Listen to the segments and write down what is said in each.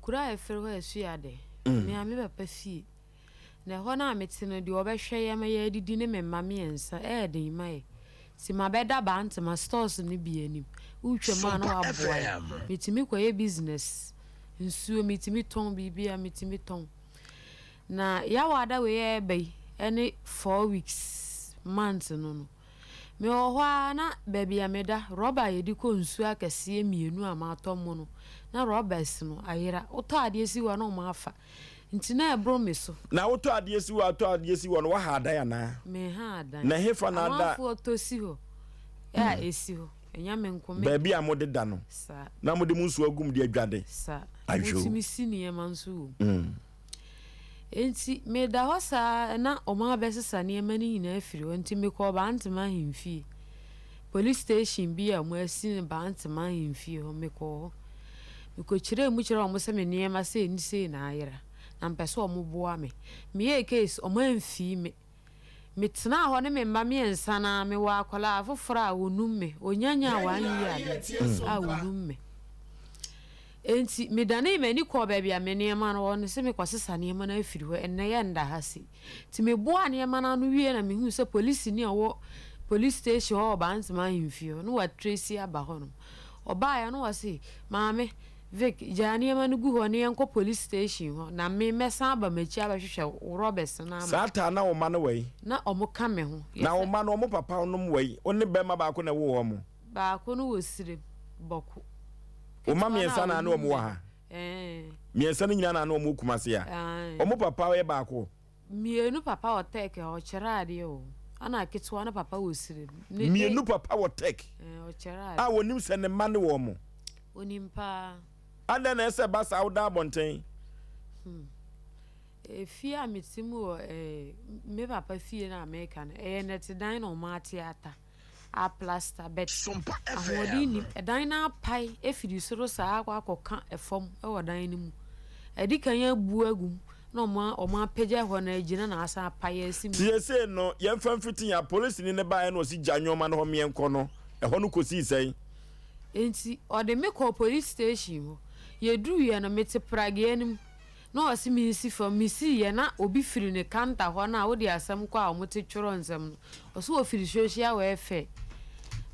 Kuro a yɛfrɛ hɔ Asuade. Me ara me papa fie. Na ɛhɔ no a mete no, deɛ ɔbɛhwɛ yɛn ma yɛadidi ne me mma mmiɛnsa, ɛyɛ den ma yɛn. Nti mabɛda Bantama stores no bi anim. Wotwam a na waboa yɛn. Metumi kɔyɛ business. Nsuo, metumi tɔn biribiara, metumi tɔn. Na Yawada wei a ɛreba yi ne 4 weeks month no, mewɔ hɔ ara na baabi a meda, rɔba a yɛde kɔ nsuo akɛseɛ mmienu a matɔ mo no, na rɔbas no ayera. Wotɔ adeɛ si hɔ a na wɔn afa. Nti na ɛboro me so. Na wotɔ adeɛ si hɔ, atɔ adeɛ si hɔ no, waha adan anaa? Meha adan. Na hefa na ada? Amanfoɔ tɔ si hɔ a ɛsi hɔ. Ɛnyɛ me nko me. Baabi a mode da no. Saa. Na mode mo nsuo agum de adwade. Saa. Ahwɛ o. Wotumi si nneɛma nso wɔ mu. Nti meda hɔ saa na wɔn abɛsesa nneɛma no nyinaa afiri hɔ, nti mekɔɔ Bantama ahemfie. Police station bi a wɔn asi no Bantama ahemfie hɔ, mekɔɔ hɔ. Mekɔkyerɛɛ mu kyerɛɛ wɔn sɛ me nneɛma sei ne sei na ayera na mpɛ sɛ wɔn boa me. Meyɛɛ case, wɔn amfii me. Metenaa hɔ ne me mma mmiɛnsa no ara, mewɔ akwadaa foforɔ a ɔnum me, ɔnyanyaa 1 year bi a ɔnum me. Enti medanee m'ani kɔɔ baabi a me nneɛma no wɔ no sɛ mekɔsesa nneɛma no afiri hɔ, ɛnnɛ yɛnda ha sei. Nti meboaa nneɛma no ano wie na mehuu sɛ polisini a ɔwɔ police station hɔ wɔ Bantama ahemfie hɔ no watresi aba hɔnom. Ɔbaeɛ no ɔse, "Maame, Vic, gyaa nneɛma no gu hɔ na yɛnkɔ police station hɔ na me mɛsan aba m'akyi abɛhwehwɛ wo rɔbɛs no ama. Saa taa na wo mma no wɔ yi? Na wɔka me ho. Na wo mma no, wɔn papa nom wɔ yi? Wo ne barima baako na ɛwoo wɔn? Baako no wɔ Sirem, Bɔko. Wo mma mmiɛnsa na ne wɔn wɔ ha? Ɛɛ. Mmiɛnsa no nyinaa na ne wɔn wɔ Kumasi a? Ae. Wɔn papa yɛ baako? Mmienu papa wɔ Tech a ɔkyerɛ adeɛ wɔ hɔ. Ɛna ketewa no papa wɔ Sirem. Ne, Mmienu papa wɔ Tech Ɛɛ, ɔkyerɛ a adeɛ. wɔnim sɛ ne mma ne wɔn? Onim paa. Adɛn na ɛsɛ ba saa woda abɔnten? Efie a mete mu wɔ ɛɛ me papa fie no a meka no, ɛyɛ nnɛtedan na wɔn ate ata aplaster, but ahoɔden nnim. Ɛdan no apae efiri soro saa akɔ akɔka fam wɔ dan no mu. Ɛdi kan abu agu mu na wɔn apagya hɔ no agyina na asan apae asi mu. Seesei no, yɛmfa mfiti a polisini no baeɛ na ɔsi gya nneɛma no hɔ meɛnkɔ no, ɛhɔ no kɔsii sɛn? Enti ɔde me kɔɔ police station hɔ. Yɛduruiɛ no, mete prageɛ no mu na ɔse mensi fam. Mesiiɛ na obi firi ne counter hɔ no a wode asɛm kɔ a wɔte twerɛ nsɛm no, ɔse ɔfiri social welfare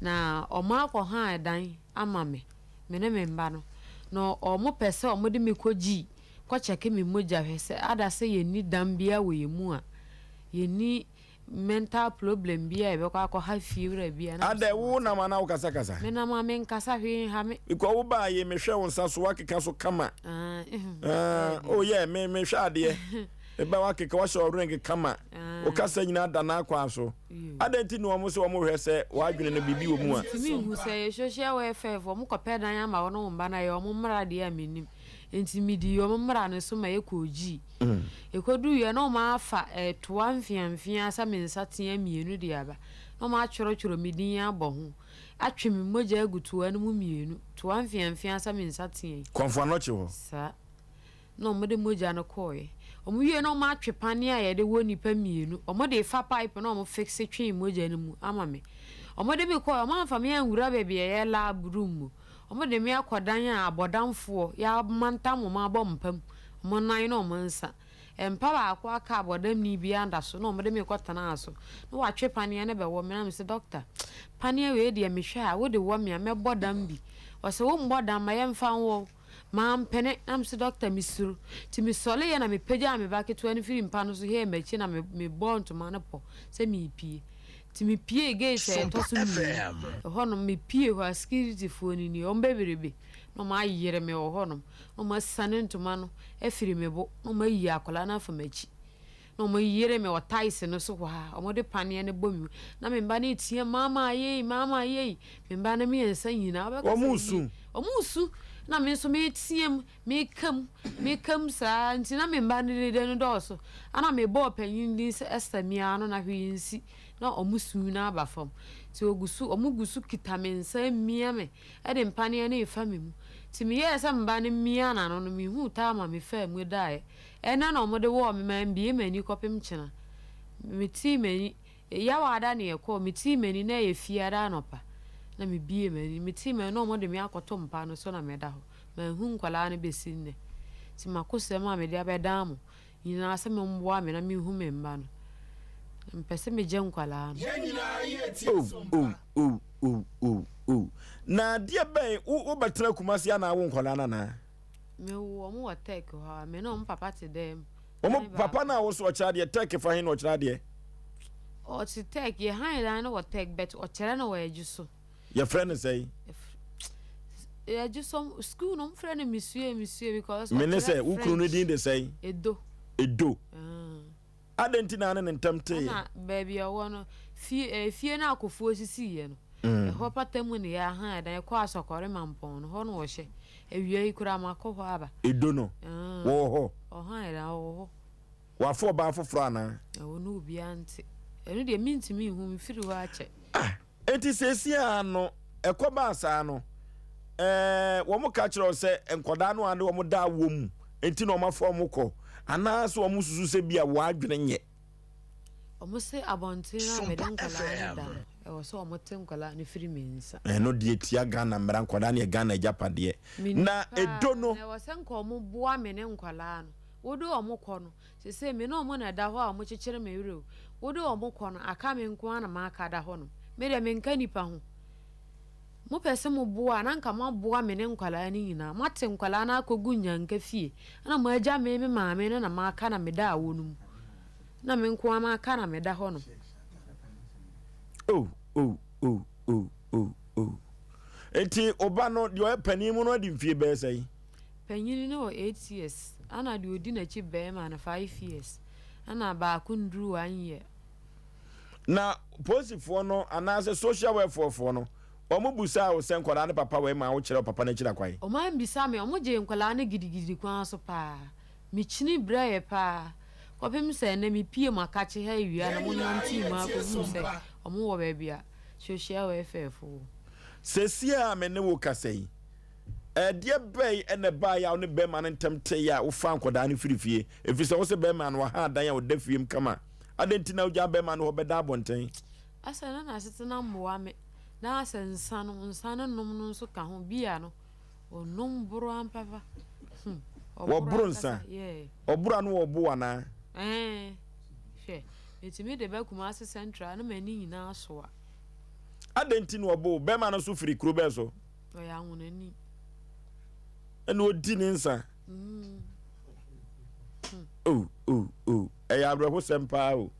na wɔakɔha dan ama me, me ne me mma no. Na wɔpɛ sɛ wɔde me kɔgyi kɔkyɛke me mogya hwɛ sɛ ada sɛ yɛnni dam biara wɔ yɛn mu a, yɛnni mental problem bi a yɛbɛkɔ akɔha fiewura bi a. Na Adɛ wo nam anaa wokasakasa? Menam a menkasa, hwee nha me. Because wo baa yi, mehwɛ wo nsa so, woakeka so kama. Ah, Ah, oh yeah, me mehwɛ adeɛ. Meba woakeka, woahyɛ ɔring kama. Wo kasa nyinaa da n'akwan so. Adɛn nti na wɔn sɛ wɔn hwɛ sɛ w'adwene no biribi wɔ mu a? Ntumi nhu sɛ ɛyɛ social welfare foɔ, wɔn kɔpɛ dan ama wɔn ne wɔn mma no, ɛyɛ wɔn mmara deɛ a mennim. Nti medii wɔn mmara no so ma yɛkɔɔ gyii. Yɛkɔduruiɛ na wɔn afa toa mfeamfeaa sɛ me nsateaa mmienu de aba. Na wɔn atwerɛtwerɛ me din abɔ ho, atwe me mogya agu toa no mu mmienu, toa mfeamfeaa sɛ me nsateaa yi. Kɔmfo Anɔkye hɔ. Saa. Na wɔde mogya no kɔeɛ. Wɔwieeɛ na wɔatwe paneɛ a yɛde wɔ nnipa mmienu. Wɔde fa pipe na wɔfixe twee mogya no mu ama me. Wɔde me kɔeɛ, wɔamfa me anwura baabi a ɛyɛ lab room mu. Wɔde me akɔ dan a abɔdamfoɔ yɛamantam wɔn abɔ mpa mu, wɔn nan ne wɔn nsa. Mpa baako aka abɔdamni biara da so na wɔde me kɔtenaa so. Na wɔatwe paneɛ no bɛwɔ me na mese, "Dɔkta, paneɛ wei deɛ mehwɛ a wode wɔ me a mɛbɔ dam bi." Ɔse, "Wommɔ dam, ma yɛmfa nwɔ wo." Mampene, na mese, "Dɔkta, mesuro." Nti mesɔreeɛ na mepagyaa me ba ketewa no firii mpa no so hɛɛ m'akyi na mebɔɔ ntoma no pɔ sɛ merepue. Nti mepuee gate a ɛtɔ so mmienu, ɛhɔnom, mepue hɔ a securityfoɔ no nie, wɔn bebrebe na wɔn ayere me wɔ hɔnom, na wɔn asiane ntoma no afiri me bo, na wɔn ayi akwadaa no afa m'akyi, na wɔn ayere me wɔ tiles no so hɔ a, wɔde paneɛ no bɔ me mu, na me mba no retea, "Mama yei, mama yei," me mba no mmiɛnsa nyinaa, wobɛka sɛ Wɔn resu. Wɔn resu, na me nso meretea mu. Meka mu, meka mu saa ara nti na me mma no dede no dɔɔso. Ɛna mebɔɔ panyin din sɛ Esther mia ano na hwee nsi na wɔn su no aba fam. Nti wɔgu so, wɔgu so kita me nsa mia me de mpaneɛ no refa me mu. Nti meyɛɛ sɛ me ba no mia n'ano no, mehuu taa ma mefaa mu daeɛ. Ɛnnɛ na wɔde wɔɔ me, mambue m'ani kɔpem kyena. Metii m'ani, Yaw ada na yɛkɔɔ, metii m'ani na ɛyɛ Fiada anɔpa na mebuee m'ani. Metii m'ani na wɔde me akɔto mpa no so na meda hɔ. Manhu nkwadaa no bɛsi nnɛ. Nti m'akosɛm a mede abɛdan mo nyinaa sɛ momboa me na menhu me mma no. Na mepɛ sɛ megye nkwadaa no. Oh, oh, oh, oh, oh, oh. Na adeɛ bɛn, wo, wobɛtena Kumasi anaa wo nkwadaa no anaa? Mewo wɔn wɔ Turkey hɔ a, me ne wɔn papa te dan mu. Wɔn papa no a wo so ɔkyerɛ adeɛ, Turkey fa he na ɔkyerɛ adeɛ? Ɔte Turkey, yɛ han dan no wɔ Turkey, but ɔkyerɛ no wɔ Adwo. Yɛfrɛ no sɛn? Yɛgye sɔm school no mfrɛ no misue misue because Me ne sɛ wo kunu no din de sɛn? Edo. Edo. Ah. Adɛn nti na ne ne ntam teeɛ? Ɛna baabi a ɔwɔ no fie eh, fie no akɔfoɔ sisiiɛ no. Mm. Ɛhɔ pata mu ne yɛ ahan ɛdan ɛkɔ asɔkɔre mampɔn no hɔ no wɔhyɛ. Awia yi koraa makɔ hɔ aba. Edo no. Ah. Wɔwɔ hɔ. Ɔhan ɛdan ɔwɔ hɔ. Wafa ɔbaa foforɔ anaa? Ɛwɔ no obiara nte. Ɛno deɛ mentumi nhu mefiri hɔ akyɛ. Ah. Enti seesei ara no, ɛkɔbaa saa no, ɛɛ, wɔka kyerɛ wo sɛ nkwadaa no a ne wɔn da awɔ mu nti na wɔafa wɔn kɔ, anaasɛ wɔsusu sɛ bi a wɔn adwene nyɛ. Wɔse abɔnten a mede nkwadaa no da no, ɛwɔ sɛ wɔte nkwadaa no firi me nsa. Ɛno deɛ tia Ghana mmara, nkwadaa no yɛ Ghana agyapadeɛ. Menim Na paa, edo no. na ɛwɔ sɛ nka wɔboa me ne nkwadaa no. Wode wɔn kɔ no, Seesei me ne wɔn na ɛda hɔ a wɔkyekyere me werɛ o. Wode wɔn kɔ no, aka me nko ara na maka da hɔnom. Me deɛ, menka nnipa ho. Mopɛ sɛ moboa a, na anka moaboa me ne nkwadaa no nyinaa. Moate nkwadaa no akɔgu nnyanka fie, ɛnna moagya me, me maame no na maka na meda awo no mu. Na me nko ara maka na meda hɔnom. Oh, oh, oh, oh, oh, oh. Enti wo ba no, deɛ ɔyɛ panin mu no adi mfie bɛyɛ sɛn? Panyin no wɔ 8 years ɛna deɛ ɔdi n'akyi barima no 5 years ɛna baako nduru 1 year. Na polisifoɔ no anaasɛ social welfare foɔ no wɔn busaa wo sɛ nkwadaa no papa wɔ he maa wo kyerɛ wo papa no akyiri akwan? Wɔn ambisa me, wɔn gyee nkwadaa no gidigidi kwan so paa. Me kyini brɛeɛ paa kɔpem sɛ ɛnɛ me pie mo akakye ha awia na mo nantee mu ara kɔhuu sɛ wɔn wɔ baabi a social welfare foɔ wɔ. Sesie a me ne wo kasa yi, Ɛdeɛ bɛn na ɛbaeɛ a wo ne bɛrima no ntam teeɛ a wofaa nkwadaa no firii fie? Ɛfiri sɛ wo se bɛrima no waha adan a ɔda fie mu kama. Adɛn nti na wogyaa bɛrima no hɔ bɛda abɔnten? Asɛ na n'asetena mmoa me, na asɛ nsa no, nsa no nom no nso ka ho, beer no, ɔnom boro ampapa. Hmm, ɔboro Wɔboro ankasa, nsa? yeah. Ɔboro a na wɔbo wo anaa? Ɛɛ, hwɛ, metumi de ba Kumasi Central na m'ani nyinaa asoa. Adɛn nti na ɔbo wo? Bɛrima no nso firi kuro bɛn so? Ɔyɛ ahonani. Ɛna odi ne nsa. Mm. Oh, oh, oh. Ɛyɛ awerɛhosɛm paa o.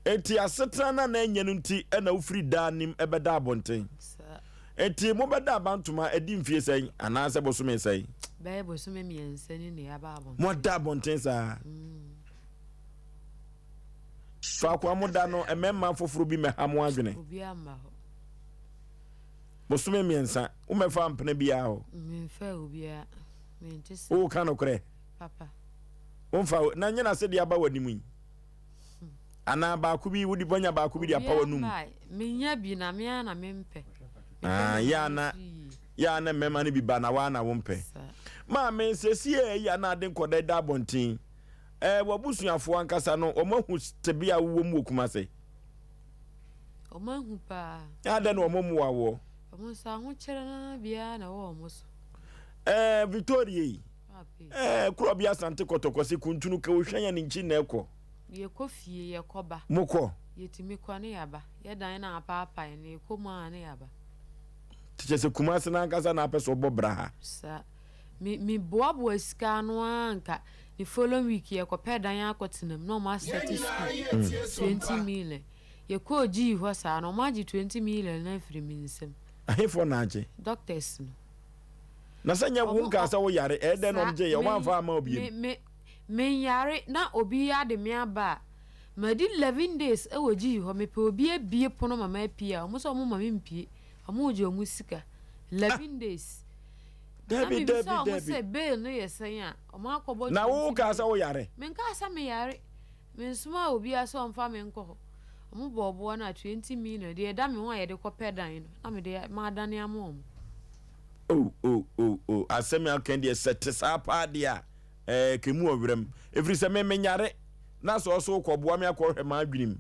Enti asetena no a na ɛnyɛ no nti ɛna wofiri daa nim ɛbɛda abɔnten. Enti mobɛda abantoma ɛdi mfie sɛn anaasɛ bosome sɛn? Bɛyɛ bosome mmiɛnsa ni na yɛaba abɔnten. Moada abɔnten saa? Mm. Faako a moda no mmarima foforɔ bi mɛha mo adwene. Obiara mma hɔ. Bosome mmiɛnsa, wommɛfaa mpena biara hɔ. Memfaa obiara. Mente saa. Woka nokorɛ? Papa. Womfa, na nyɛ na sɛdeɛ aba w'anim yi. Anaa baako bi, wode wanya baako bi de apa w'anum. Menya bi na me ara na mempɛ. Ah, yɛ ana, yɛ ana mmarima no bi ba na waa na wompɛ. Maame, sɛsi yɛ yi ana ade nkɔda da abɔnten. Ɛɛ, w'abusuafoɔ ankasa no, wɔn ahu tebea a wowɔ mu wɔ Kumase. Wɔn ahu paa. Adɛn na wɔn mmoa woɔ? Wɔn nso ahokyerɛ no ara biara na ɛwɔ wɔn so. Ɛɛ Victoria yi. Ɛɛ korɔ bi Asante Kɔtɔkɔ se kuntunu ka ohwɛn a ne nkyi na ɛkɔ. Yɛkɔ fie yɛkɔ ba. Mokɔ? Yɛtumi kɔ ne yɛaba. Yɛ dan no apaapae no yɛkɔ mu a ne yɛaba. Te kyɛ sɛ Kumase no ankasa na apɛ sɛ ɔbɔ bra ha. Saa. Me me boaboa sika ano ara nka the following week yɛkɔpɛ dan akɔtena mu na wɔn asɛte school 20 million. Yɛkɔɔ gyii hɔ saa no wɔn agye 20 million no afiri me nsam. Ahefoɔ na agye? Doctors no. Na sɛ nyɛ wo nkaa sɛ wo yare, ɛyɛ dɛn na wɔn gye yɛ? Wɔn amfa amma wo biem? Me me menyare na obi ade me aba a, madi 11 days wɔ gyii hɔ, mepɛ obi abie pono ma mapue a, wɔn sɛ wɔn ma me mpue, wɔn regye wɔn sika. 11 days. Na Dabi, mebisa dabi, wɔn dabi. sɛ bail no yɛ sɛn a, wɔn akɔbɔ Na wo 20 kaa sɛ million. wo yare? Menkaa sɛ meyare. Mensomaa obiara sɛ ɔmfa me nkɔ hɔ. Wɔn bɔɔ boɔ no a 20 million, deɛ ɛda me ho a yɛde kɔpɛ dan no, na mede madane ama wɔn. Oh oh oh oh asɛm a woka yi deɛ sɛ te saa paa deɛ a ɛɛ kɛmu wɔ werɛm ɛfiri sɛ me menyare na sɛ ɔso wokɔboa me akɔhwɛ m'adwenem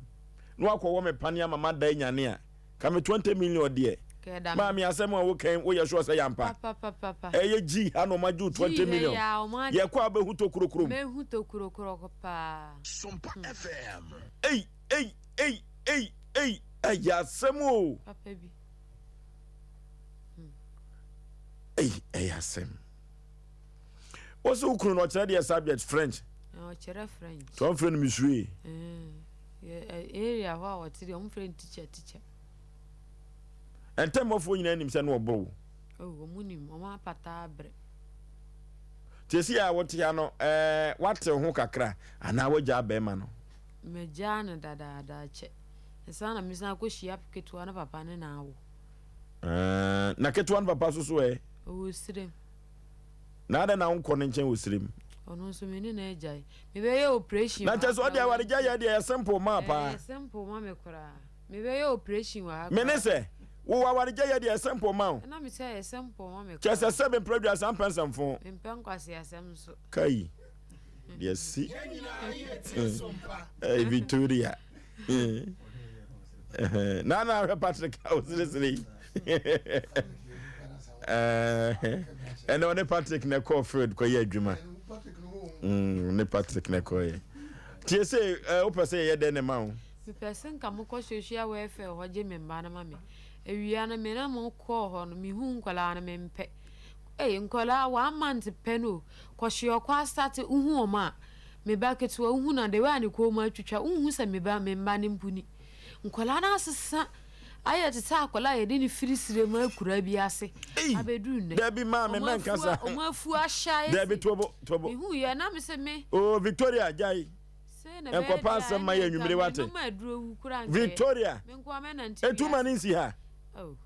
na wakɔwɔ me pane ama mada anyane a ka me 20 million deɛ. Nka ɛda me. Maame asɛm a woka yi woyɛ sure sɛ ɛyɛ ampa? Papapapapa. Ɛyɛ G ha na ɔmo agye wo G 20 ha yi million. a ɔmo agye. Yɛkɔ a wobɛhu tokuro kurom. Mɛhu tokuro korɔ paa. Sompa FM. Ei ei ei ei ei ɛyɛ asɛm o. Papa bi. Ei ɛyɛ asɛm. Wo se wo kunu no ɔkyerɛ deɛ subject French. Ɔkyerɛ French. Nti ɔmfrɛ no Missouri. Area hɔ a ɔte deɛ ɔmfrɛ no teacher teacher. Ntɛmmɔfoɔ nyinaa nim sɛ na ɔboro wo. Oh, wɔn nim, wɔn apata abrɛ. Te si a wote ha no, ɛɛ, woate wo ho kakra anaa woagyaa bɛrima no? Magyaa no dadaada akyɛ. Ɛsan na mesan akɔhyia ketewa no papa ne na awo. Ɛɛ, na ketewa no papa so so ɛ? Ɔwɔ sirem. Na adɛn na wonkɔ ne nkyɛn wɔ sirem? Ɔno nso me ne no agyae. Mebɛyɛ operation Na kyɛ sɛ ɔde awaregyae yɛ deɛ ɛyɛ simple maa paa. Ɛyɛ simple ma me koraa. Mebɛyɛ operation wɔ ha Me ne koraa. sɛ, wo awaregyae yɛ deɛ ɛyɛ simple ma wo. Ɛna me sɛ ɛyɛ simple ma me Kyɛ sɛ koraa. sɛbe mprɛ aduasa mpɛ nsɛmfo. Mempɛ nkwaseasɛm nso. Kai, deɛ si. Hey, Victoria. Na na ahwɛ Patrick a ɔseresere yi. Ɛnna ɔne Patrick na ɛkɔɔ field kɔyɛ adwuma. Mm, ne Patrick na ɛkɔɔyɛ. Tie sɛ wopɛ sɛ yɛyɛ dɛn ne ma wo? Mepɛ sɛ nka mokɔ social welfare hɔ gye me mma no ma me. Awia no me ne mo kɔɔ hɔ no, mehuu nkwadaa no mempɛ. Ei, nkwadaa one month pɛ no o, kɔhyeɔkɔ astate wohu wɔn a, me ba ketewa wohu no a, the way a ne kɔn mu atwitwa, wonhu sɛ me ba, me mma no mpo ni. Nkwadaa no asesa ayɛ te sɛ akwadaa a yɛde no firi serɛ mu akuraa bi ase Ei, abɛduru nnɛ. dabi maame Wɔn mɛnka afu saa. wɔn afu ahyɛ ayɛ Dabi se. tobo tobo. Mehu yɛ na me se me. Oh Victoria gyae. Sei na ɛbɛyɛ Nkɔpa deɛ a asɛm ma ɛnneɛ yɛ nka anwummere wate. menom aduro wu koraa nka yɛ. Victoria, Me nko ara mɛnante etu ma wiase. ne nsi ha. Oh.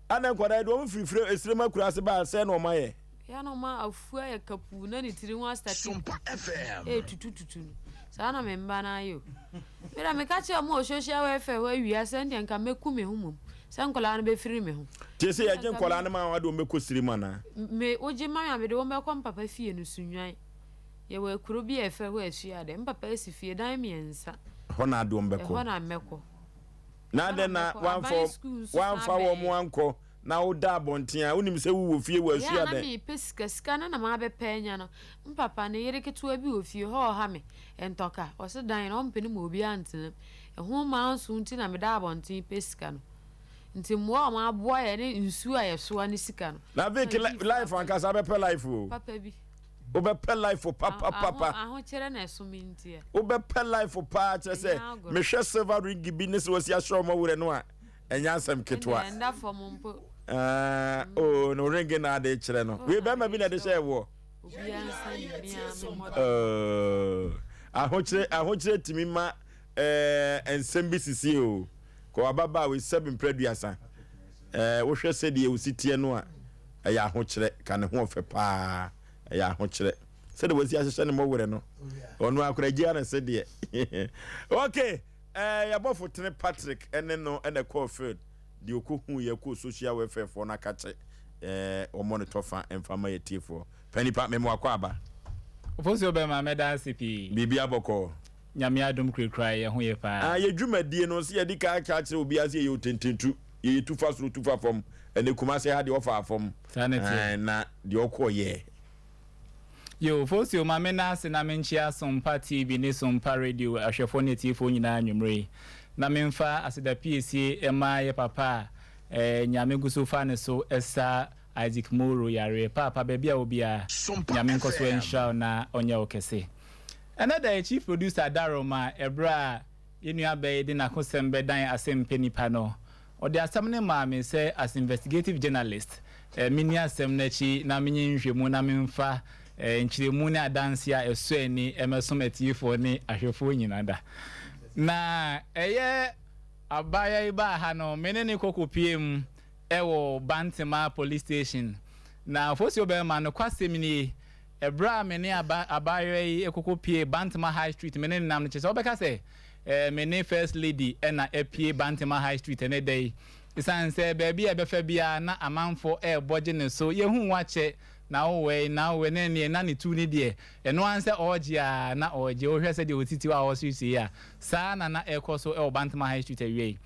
Ana nkwadaa yi de wɔn firifiri esirem akura ase baa sɛn na wɔn ayɛ. Yɛ na ɔma afu ayɛ kapuu na ne tiri ho astate Sompa FM. ɛretutututu no. Saa na me mma no ayɛ o. Me deɛ meka kyerɛ wɔn wɔ social welfare hɔ awia sɛ ɛndeɛ nka mɛku me ho mmom sɛ nkwadaa no bɛfiri me ho. Tie sɛ Ɛnna yɛgye nka nkwadaa me no ma wɔde wɔn bɛkɔ sirem anaa? me wogye ma me a mede wɔn bɛkɔ me papa fie no Sunnwan. Yɛwɔ akuro bi a yɛfrɛ hɔ Asuade. Me papa asi fie dan mmiɛnsa. Ɛhɔ na ade wɔn bɛkɔ. Ɛhɔ na mɛkɔ. Na Ɛhɔ na adɛn na mɛkɔ. wamfa Aban sukuu nso san wamfa wɔn bɛn. ankɔ na woda abɔnten a wonim sɛ wowɔ fie wɔ Ɛyɛ a na Asuade? mepɛ sika. Sika no na mabɛpɛ anya no. Me papa ne yere ketewa bi wɔ fie hɔ a ɔha me ntɔka. Ɔse dan no ɔmpene ma obiara ntena mu. Ɛho manso nti na meda abɔnten pɛ sika no. Nti mmoa a wɔaboa yɛn ne nsuo a yɛsoa ne sika no. Na Vic Na medi life fua ankasa bɛpɛ life o. Papa bi. Wobɛpɛ life papapapa. Ahokyerɛ na ɛso me nti a. Wobɛpɛ life paa kyerɛ sɛ mehwɛ silver ring bi ne sɛ wɔsi ahyɛ wɔn werɛ no a ɛnyɛ asɛm ketewa. Ɛnda fam mpo. Ah, oh, no ring na ade kyerɛ no. Wei bɛrima bi na ɛde hyɛ woɔ. Obiara nsa ne mia me mmɔden. Oh, ahokyerɛ ahokyerɛ tumi ma ɛɛ eh, nsɛm bi sisi o. Kɔ ababaa wei sɛbi mpere aduasa. Ɛɛ eh, wohwɛ sɛdeɛ osi teɛ no a ɛyɛ ahokyerɛ ka ne ho ɔfɛ paa. Ɛyɛ ahokyerɛ. Sɛdeɛ wasi ahyehyɛ ne mmɔwerɛ no, ɔno akora gyi ara sɛ deɛ. Okay, eh, yɛbɔfo tene Patrick ɛne no ɛna ɛkɔɔ field. Deɛ ɔkɔhu yɛ kɔɔ social welfare foɔ no akakye eh, wɔmmɔ no tɔfa mfa ma yɛtiefoɔ. Panipa, mema wakɔ aba. Ofosuo bɛma mɛda ase pii. Biribi abɔkɔɔ. Nyame adom kurakura yɛ ho yɛ paa. Ah, yɛ dwumadie no sɛ yɛde ka ka kyerɛ obiara sɛ yɛyɛ otententu, yɛyɛ tu fa soro tu fa fam. Ɛnɛ Kumase ha deɛ ɔfaa fam. Saa na ɛteɛ. Ah, na deɛ ɔkɔɔ yɛ. Yo, Fosio, ma me nna ase na menkyea Sompa TV ne Sompa Radio ahwɛfoɔ ne atiefoɔ nyinaa anwumerɛ yi. Na memfa aseda piesie mma yɛ papa a eh, Nyame gu so fa ne so sa Isaac Moro yareɛ. Paapa, baabi a wɔ biara, Sompa Nyame nkɔ so FM. nhyira wo na ɔnyɛ wo kɛse. Ɛnnɛ da yi, Chief Producer Darryl ma ɛberɛ a yɛn nuabaa yi de n'akosɛm bɛdan asɛmpɛ nipa no, ɔde asɛm no maa me sɛ as investigative journalist, menni asɛm no akyi na menyɛ nhwehwɛmu na memfa nkyerɛmu ne adanseɛ a ɛsɔ ani mmɛsom atiefoɔ ne ahwɛfoɔ nyina da. Na ɛyɛ abaayewa yi baa ha no, me ne no kɔ kɔpuee mu wɔ Bantema Police Station. Na Ofosuo barima, nokwasɛm nie, Ɛberɛ a me ne aba abaayewa yi kɔkɔ pue Bantama High Street, me ne no nam no, kyerɛ sɛ wobɛka sɛ eh, me ne First Lady na apue Bantama High Street ɛnɛ da yi. Ɛsiane sɛ baabi a ɛbɛfa biara na amanfoɔ rebɔ gye ne so, yɛhu wo akyɛ, na wowɔ yi, na wowɔ na ɛneɛ na ne tu ne deɛ, ɛno ara ne sɛ ɔregye ara na ɔregye. Wohwɛ sɛdeɛ ɔsi te hɔ a ɔreseresere yi a, saa na na ɛrekɔ so wɔ Bantama High Street awia yi.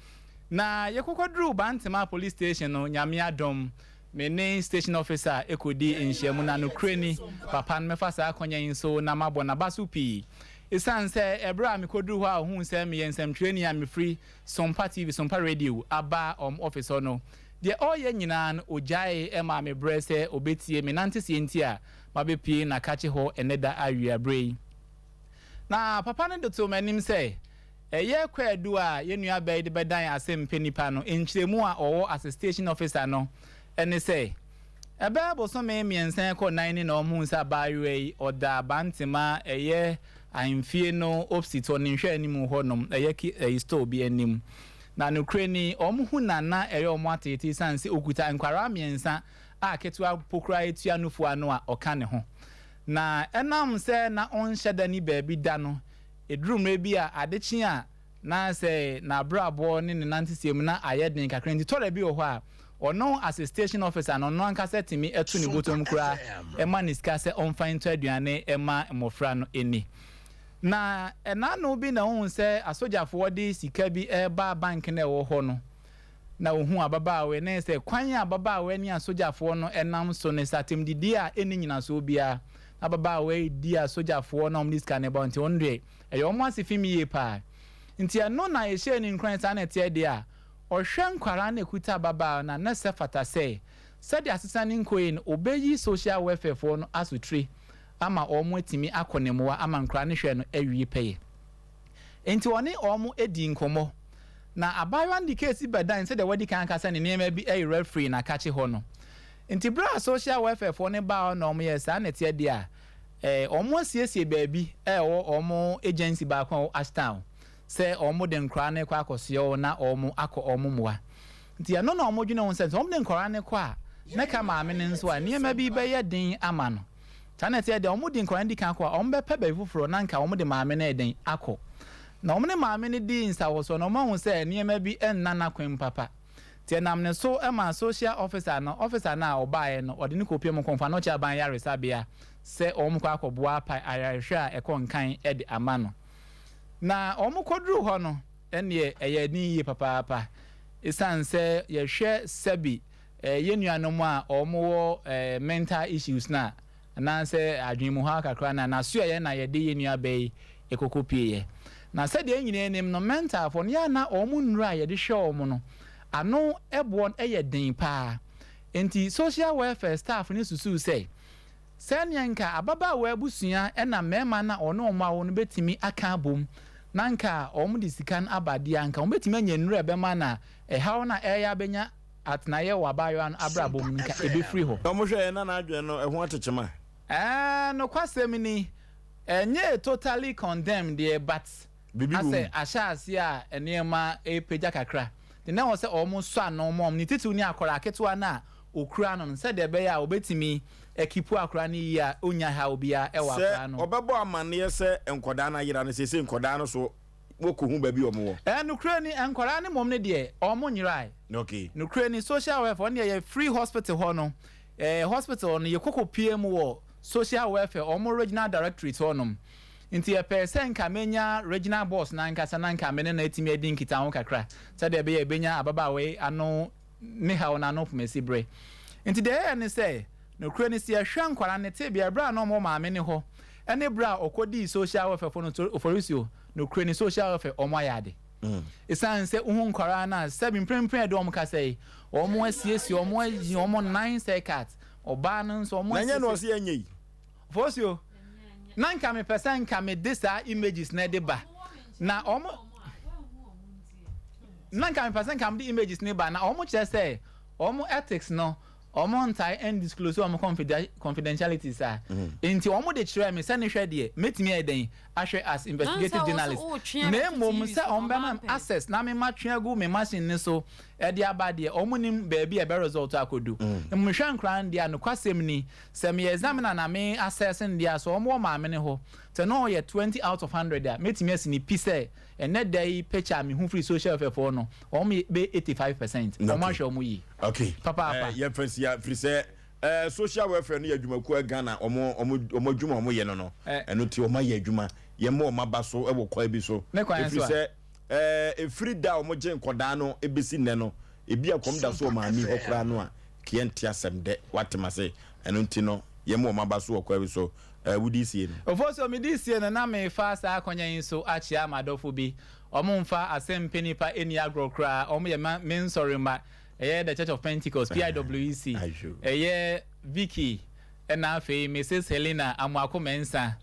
Na yɛkɔkɔduruu Bantama Police Station no, Nyame adom, me ne station officer kɔdii nhyiamu na nokorɛ ni, papa no mɛfa saa akwanya yi so na mabɔ n'abaso pii. Esiane sɛ ɛberɛ a mekɔduruu hɔ a ɔhuu sɛ meyɛ nsɛmtwerɛni a mefiri Sompa TV, Sompa Radio aba wɔn office hɔ no, deɛ ɔreyɛ nyinaa no ɔgyaee maa me berɛ sɛ ɔbɛtie me nanteseɛ nti a mabɛpue Nakakye hɔ ɛnnɛ da awiaberɛ yi. Na papa no de too m'anim sɛ, Ɛyɛ kwaadu a yɛn nuabaa yi de bɛdan asɛmpɛ nipa no nkyerɛmu a ɔwɔ as a station officer no ne sɛ, ɛbɛyɛ bosome mmiɛnsa rekɔ nan ni na wɔhuu sɛ abaayewa yi ɔda Bantema ɛyɛ ahemfie no opsit hɔ, ne nhwɛanimu hɔ nom, ɛyɛ ki ɛyi store bi anim. Na nokorɛ ni, wɔhu na na ɛyɛ wɔn ateetee esiane sɛ ɔkuta nkwadaa mmiɛnsa a ketewa po koraa tua nufoɔ ano a ɔka ne ho. Na ɛnam sɛ na ɔnhyɛ da nni baabi da no, ɛduru mmerɛ bi a ade kye a na sɛ n'abrabɔ ne ne nanteseɛ mu na ayɛ den kakra nti tɔda bi wɔ hɔ a ɔno as a station officer no ɔno ankasa tumi to ne bɔtɔm koraa ma ne sika sɛ ɔmfa ntɔ aduane ma mmɔfra no nni. Na ɛna ano bi na ɔhu sɛ asogyafoɔ de sika bi reba bank no a ɛwɔ hɔ no na ohuu ababaawa yi, na ɛyɛ sɛ kwan a ababaawa yi ne asogyafoɔ no nam so no sɛ atɛmdidie a ɛnni nyinasoɔ biara. Na ababaawa yi di asogyafoɔ no a wɔde sika no ba nti wɔn deɛ ɛyɛ wɔn ase fim yie paa. Nti ɛno na ɛhyɛɛ no nkuran saa na ɛteɛ deɛ a, ɔhwɛ nkwadaa no a ɛkuta ababaawa no a na ɛsɛ fata sɛ sɛdeɛ asesa no nkɔ yie no ɔbɛyi social welfare foɔ no asotire ama wɔn atumi akɔ ne mmoa ama nkwadaa no hwɛ no awie pɛyɛ. Enti ɔne wɔn dii nkɔmmɔ. Na abaayewa no de keesi bɛdan sɛdeɛ wadi kan aka sɛ ne nneɛma bi ayera firii n'akakye hɔ no. Enti berɛ a social welfare foɔ no baa hɔ na wɔyɛɛ saa na ɛteɛ deɛ a, eh, wɔn asiesie baabi a ɛwɔ wɔn agency baako a ɛwɔ Ashtown sɛ wɔn de nkwadaa no rekɔ akɔsoɛ wɔn na wɔn akɔ wɔn mmoa. Nti ɛno na wɔdwene ho sɛ sɛ wɔn de nkwadaa no kɔ a, na ɛka maame no nso a, nneɛma bi bɛyɛ den ama no. Saa na ɛteɛ deɛ, wɔde nkwadaa no di kan kɔ a, wɔbɛpɛ baabi foforɔ na anka wɔde maame no ayɛ dɛn akɔ. Na wɔne maame no dii nsawɔsoɔ no, wɔahu sɛ nneɛma bi nna n'akwan mu papa. Nti ɛnam ne so maa social officer no, officer no a ɔbaeɛ no, ɔde no kɔpue mu Komfo-Anokye Aban Ayaresabea sɛ wɔkɔ akɔboa apa ayarehwɛ a ɛkɔ nkan de ama no. Na wɔkɔduruu hɔ no, ɛnneɛ ɛyɛɛ den yie papaapa. Ɛsiane sɛ yɛhwɛ sɛbi Yɛn nuanom a wɔwɔ mental issues no a, anaasɛ adwene mu haw kakra no a, n'asoɛeɛ na yɛde yɛn nuabaa yi kɔkɔ pieeɛ. Na sɛdeɛ yɛn nyinaa nim no, mentalfoɔ no, yɛ a na wɔn nnuro a yɛde hwɛ wɔn no, ano boɔ no yɛ den pa ara. Enti social welfare staff no susuu sɛ, sɛdeɛ nka ababaawa abusua na mmarima no a wɔne wɔn awo no bɛtumi aka abom na nka wɔde sika no aba deɛ a, nka wɔbɛtumi anya nnuro a ɛbɛma no a ɛhaw no a ɛreyɛ abɛnya atenaeɛ wɔ abaayewa no abrabɔ mu no, nka ɛbɛfiri hɔ. Na wɔhwɛeɛ na n'adwene no ɛho atekyema. Ɛɛ nokwasɛm ni, ɛnyɛ totally condemned deɛ but Biribi wɔ mu. asɛ ahyɛ aseɛ a nneɛma repagya kakra. Nti na ɛwɔ sɛ wɔsɔ ano ma wɔn, ne titiriw ne akwadaa ketewa no a ɔkura no no, sɛdeɛ ɛbɛyɛ a wɔbɛtumi akipu akwadaa no yie a ɔnnya haw biara wɔ Sɛ akwadaa no. wɔbɛbɔ amanneɛ sɛ nkwadaa no ayera no, seesei nkwadaa no so Wokohu baabi a wɔn wɔ. Ɛɛ nokorɛ ni, nkwadaa no mmom no deɛ, wɔn nyerae. Okay. Nokorɛ ni, social welfare, wɔn deɛ yɛ firi hospital hɔ no, ɛɛ hospital no, yɛ kɔkɔ pue mu wɔ social welfare, wɔn regional directorate hɔ nom. Nti yɛ pɛɛ sɛ nka mɛ nya regional boss no ankasa na nka me ne no atumi adi nkitaho kakra, sɛdeɛ ɛbɛyɛ a yɛbɛnya ababaawa yi ano ne haw no ano pomasi bere. Nti deɛ yɛyɛ ne sɛ, nokorɛ ni, sɛ yɛhwɛ nkwadaa no tebea berɛ a na wɔn wɔ maame no hɔ ne berɛ a ɔkɔdii social welfare foɔ no so, Oforisuo, nokorɛ ni, social welfare wɔn ayɛ ade. Ɛsiane sɛ wohu nkwadaa no a, sɛbi mprempren a yɛde wɔn kasa yi, wɔn asiesie, wɔn ayi wɔn nan sɛ cat, ɔbaa no nso wɔn Na ɛnyɛ na asiesie. ɔse yɛnyɛ yi. Oforisuo, na nka mepɛ sɛ nka mede saa images no de ba, na wɔn, Na nka mepɛ sɛ nka mede images no ba na wɔn kyerɛ sɛ wɔn ethics no wɔn ntae ndisclose wɔn confidentiality saa nti wɔn de kyerɛɛ me sɛ ne hwɛ deɛ mɛtumi ayɛ dɛn ahwɛ as investigative journalist na mmom sɛ wɔn bɛma me access na me ma twe agu me machine no so ɛde aba deɛ wɔn nim baabi a ɛbɛ result akɔdu. Mmom mehwɛ nkoraa no deɛ a nokwasɛm ni sɛ meyɛ examiner na me assess no deɛ a sɛ wɔn wɔ maame no hɔ sɛ na ɔyɛ 20 out of 100 a mɛtumi asi no pi sɛ Ɛnɛ da yi picture a mehu firi social welfare foɔ no, wɔn yɛ bɛyɛ 85 percent, wɔn ahwɛ wɔn yie Okay. papaapa. Eh, yɛmfa nsi ha firi sɛ eh, social welfare no yɛ adwumakuo a Ghana wɔn wɔn wɔn adwuma a wɔyɛ no no Eh. ɛno ti wɔn ayɛ adwuma yɛma wɔn aba so wɔ kwan bi so Ne kwan ɛfiri so a. sɛ Ɛfiri da a wɔgye nkɔdaa no ɛbɛsi nnɛ no, ebi a kɔm da so wɔ maame hɔ koraa no a, keɛ nte asɛm dɛ watem ase. Ɛno nti no, yɛma wɔn aba so wɔ kwan bi so. Wodi sie no. Ofosuo, medi sie no na mefa saa akwannya yi so akyea m'adɔfo bi. Wɔn mfa asɛm mpɛ nipa nni agorɔ koraa. Wɔn yɛ me nsɔre mma. Ɛyɛ The Church of Pentecost, PIWC. Ɛyɛ Vicky, ɛna afei Mrs. Helena Amoako Mensah,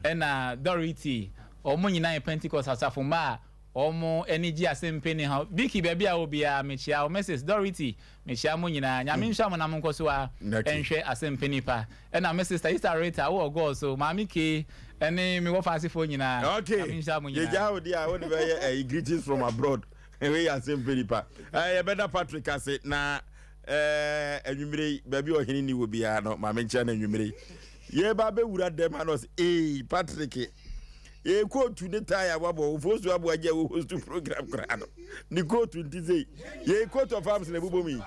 ɛna Dorothy. Wɔn nyinaa yɛ Pentecost asafo mma a wɔn ani gye asɛm pɛ ni ho. Vicky, baabi a wɔ biara, mekyia wo. Mrs. Dorothy, mekyia mo nyinaa. Nyame nhyira mo na monkɔ so a nhwɛ asɛm pɛ nipa. Ɛna me sister Easter Rita, wowɔ gɔɔ so. Maame Kay, ɛne me wɔfa asefoɔ nyinaa. Okay. Nyame nhyira mo nyinaa. Yɛgya wo deɛ a wode bɛyɛ ɛyi greetings from abroad. Wei yɛ asɛm pɛ nipa. Yɛbɛda Patrick ase na anwummere yi baabi a ɔhene ni wɔ biara no maame nkyɛn no anwummere yi. Yɛba bɛwura dɛm ha na ɔsɛ ee Patrick ee kootu ne tae a wabɔ ofosu aboa gye a wo host program koraa no ne kootu nti sei yɛ coat of arms na ɛbobɔ mu yi.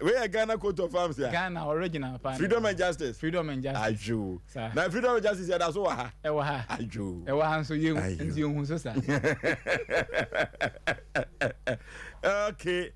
Wei yɛ Ghana coat of arms ya. Ghana original paa. Freedom and justice. Freedom and justice. Adwo. Na freedom and justice yɛ da so wɔ ha. Ɛwɔ ha. Adwo. Ɛwɔ ha nso yɛ nti yɛ hu so sa. Okay.